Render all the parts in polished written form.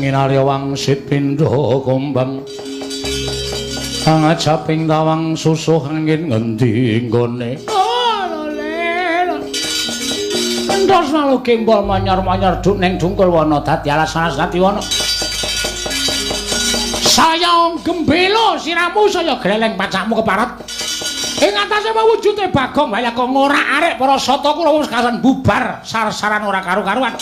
Ing Arya wangsit pindha kumbang angajaping tawang susuh angin ngendi nggone. Entos lalu gembol manyar-manyar duk ning dungkul wana dadi alas-alas dadi wana. Saya gembelo siramu saya greleng pacakmu keparat. Ing atase mewujude Bagong wae kok ngorak-arik para sata kula wis kasan bubar sar-saran ora karu-karuan.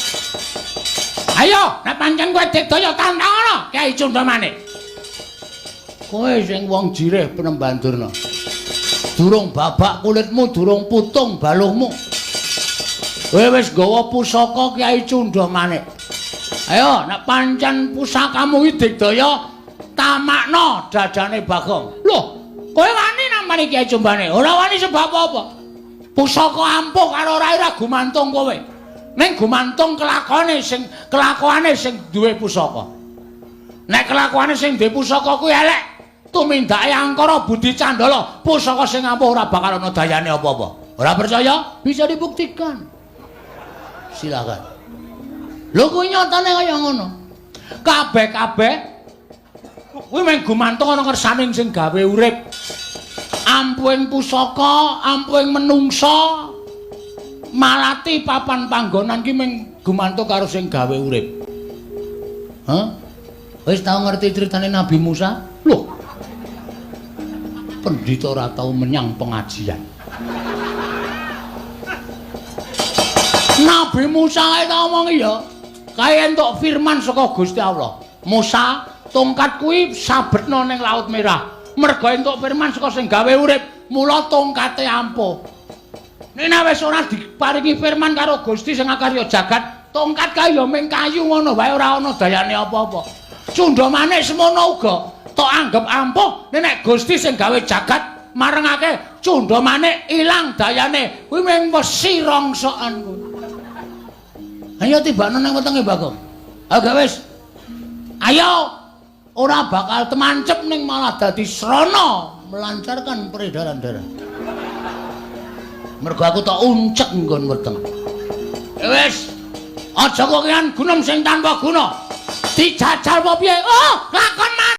Ayo, nek pancen kowe digdaya tantangana Kyai Cundamane. Kowe sing wong jirih Penemban Durna. Durung babak kulitmu, durung putung baluhmu. Kowe wis gawa pusaka Kyai Cundamane. Ayo, nek pancen pusakamu iki digdaya tamakna dadane Bagong. Loh, kowe wani nampani Kyai Cumbane? Ora wani sebab apa? Pusaka ampuh karo ora ora gumantung kowe. Ning gumantung kelakuane sing duwe pusaka. Nek kelakuane sing duwe pusaka kuwi elek, tumindake angkara budi candala, pusaka sing ampuh ora bakal ana dayane apa-apa. Ora percaya? Bisa dibuktikan. Silakan. Lho kuwi nyatane kaya ngono. Kabeh-kabeh kuwi mung gumantung ana kersaning sing gawe urip. Ampuhing pusaka, ampuhing menungsa, malati papan panggonan ki mung gumantung karo sing gawe urip. Hah? Wis tau ngerti critane Nabi Musa? Loh. Pendhita ora tau menyang pengajian. Nabi Musa kae tak omongi ya. Kae entuk firman saka Gusti Allah. Musa, tongkat kuwi sabetna ning Laut Merah. Merga entuk firman saka sing gawe urip, mula tongkate ampuh. Nek wis ora diparingi firman karo Gusti sing akarya jagat, tongkat kae ya mung kayu ngono wae ora ana dayane apa-apa. Cundha manik semono uga tok anggep ampuh, nek Gusti sing gawe jagat marengake cundha manik ilang dayane, kuwi mung wesi rongsokan kuwi. Ayo tibakno nang wetenge Bagong. Ayo gak wis. Ayo ora bakal temancep ning malah dadi srana melancarkan peredaran darah. Mergo aku tak uncek nggon weteng. Wis. Aja kokean gunem sing tanpa guna. Dijajal apa piye? Oh, lakon